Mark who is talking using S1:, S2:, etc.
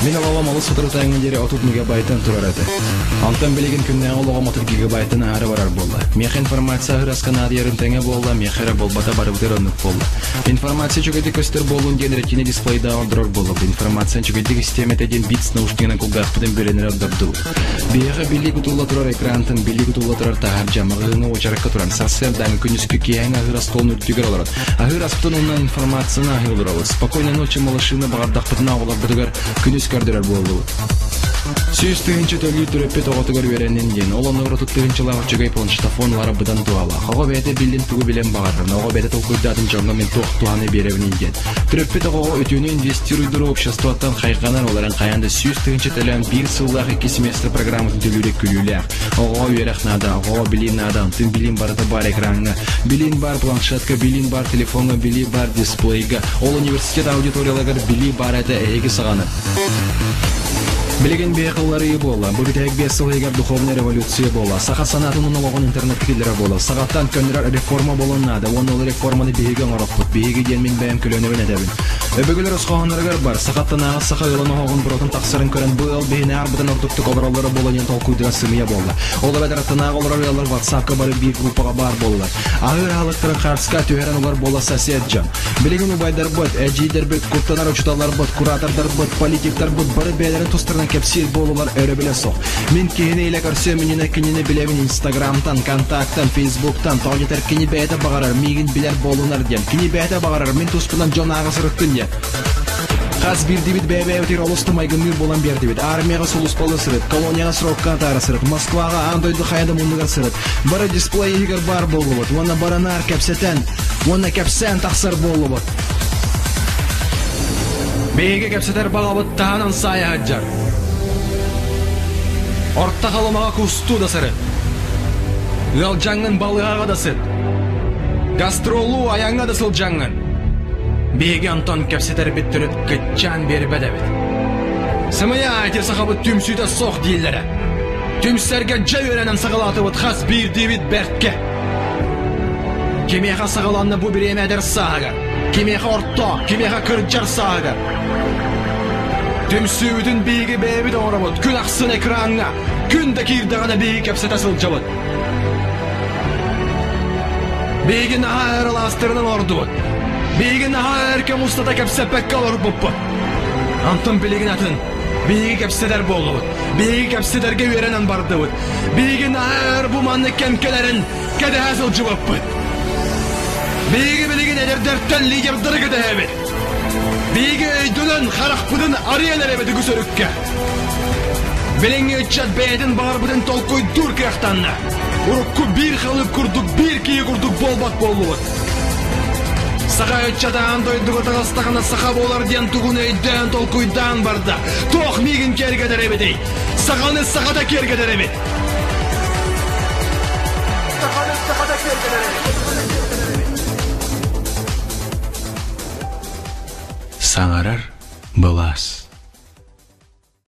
S1: Мин олоҕум олус соторутааҥҥа диэри 30 мегабайтан турар этэ. Онтон билигин күннээҕи олоҕум 30 гигабайтан аһары барар буолла. Миэхэ информация аһыраска наадыйарын тэҥэ буолла, миэхэ эрэ буолбата барыбытыгар оннук буолла. Информация үчүгэйдик көстөр буоллун диэн ретина дисплейдаах ордорор буоллубут. Информация үчүгэйдик истиэм этэ диэн Beats наушнигынан кулгаахпытын бүөлэнэрэ ордордубут. Биһиэхэ билии кутулла турар экрантан билии кутулла турар таһырдьа маҕаһыыҥҥа уочаракка туран сарсыардааҥы күнүскү киэһэҥ аһыыр остуолун үрдүгэр олорон аһыыр аспытын уонна информацияны аһыы олоробут. Спокойной ночи малышины баҕардахпытына оҕолорбутугар күнүс көрдөрөр буоллубут. 100 000 төлүү төрөппүт оҕотугар үөрэннин диэн, ол оннугар 30 000-лаах үчүгэй планшетофон ылара быдан туһалаах. Оҕо бэйэтэ биллин тугу билэн баҕарарын, оҕо бэйэтэ толкуйдаатын дьоҥҥо мин туох туһаны биэрэбиний диэн. Төрөппүт оҕоҕо үтүөнү инвестируйдуур обществоттан хайҕанар, ол эрэн хайаан да 100 000 төлөөн биир сыллаах икки семестр программатын төлүүрэ күлүүлээх. Оҕоҕо үөрэх наада, оҕоҕо билии наада, онтун билиин барыта баар экраҥҥа, билиин баар планшетка, билиин баар телефоҥҥа, билии баар дисплейга. Ол университет аудиторияларыгар билии баар этэ эһиги саҕаны. Билигин биһиэхэ уларыйыы буолла. Бу бүтэһик 5 сыл иһигэр духовнай революция буолла. Саха санаатын уонна олоҕун интернетка киллэрэр буолла. Саҕаттан көннөрөр реформа буолуон наада. Уонна ол реформаны биһиги оҥороппут. Биһиги диэн мин бэйэм көлүөнэбин этэбин. Өбүгэлэр өс-хоһоонноругар бар, сахаттан ааҕа саха ыалын оһоҕун буруотун тахсарын көрөн бу ыал биһини аарбытын ордуктук олороллоро буолуо диэн толкуйдара сымыйа буолла. Ол эбэтэр аттынааҕы олорор ыаллар WhatsApp-ка бары биир группаҕа баар буоллулар. Аһыыр аһылыктарын хаарска түһэрэн олор буола сосед дьон. Билигин убайдарбыт, эдьиийдэрбит, куттанар учууталларбыт, куратордарбыт, политиктарбыт бары бэйэлэрин тустарынан кэпсиир буолулар өрөбүлэ суох. Мин киһини илэ көрсүөм иннинэ кинини билэбин Инстаграмтан, Контактан, Фейсбуктан, тоҕо диэтэр кини бэйэтэ баҕарар, миигин билэр буолунар диэн. Кини бэйэтэ баҕарар, мин туспунан дьон ааҕа сырыттын диэн. Хас биирдиибит бэйэ-бэйэбитигэр олус да майгынныыр буолан биэрдибит. Армияҕа сулууспалыы сырыт, колонияҕа срокка атаара сырыт, Москваҕа аан дойду хайа да муннугар сырыт. Бары дисплей иһигэр баар буоллубут уонна баранаар кэпсэтэн, уонна кэпсээн тахсар буоллубут. Биһиги кэпсэтэр баҕабыт таһынан саайа сылдьар. Орто Халымаҕа кустуу да сырыт. Ыалдьаҥҥын балыыһаҕа да сыт. Гастроллуу айаҥҥа да сылдьаҥҥын. Биһиги онтон кэпсэтэрбит төрүт кыччаан биэрбэт эбит. Сымыйа ити сахабыт түмсүүтэ суох дииллэрэ. Түмсэргэ дьэ үөрэнэн саҕалаатыбыт хас биирдиибит бэрткэ. Кимиэхэ саҕаланна бу бириэмэ эдэр сааһыгар, кимиэхэ орто, кимиэхэ кырдьар сааһыгар. Түмсүүбүтүн биһиги бэйэбит оҥоробут, күн ахсын экраҥҥа, күн да киирдэҕинэ биһиги кэпсэтэ сылдьабыт. Биһиги наһаа өр алаастарынан олордубут. Биһиги наһаа өр кэм устата кэпсэппэккэ олорбуппут. Онтон билигин атын. Биһиги кэпсэтэр буоллубут. Биһиги кэпсэтэргэ үөрэнэн бардыбыт. Биһиги наһаа өр бу маннык кэм кэлэрин кэтэһэ сылдьыбыппыт. Биһиги билигин эдэрдэртэн лидердары кэтэһэбит. Биһиги өйдөнөн харахпытын арыйан эрэбит үгүс өрүккэ. Билиҥҥи ыччат бэйэтин баҕарбытын толкуйдуур кыахтанна. Урукку биир халыып курдук биир киһи курдук буолбат буоллубут. Саха ыччата аан дойдуга таҕыстаҕына саха буолар диэн тугун өйдөөн толкуйдаан барда. Туох миигин киэргэтэр эбитий? Саханы сахата киэргэтэр эбит. Саханы сахата киэргэтэр эбит.
S2: Саҥарар былаас.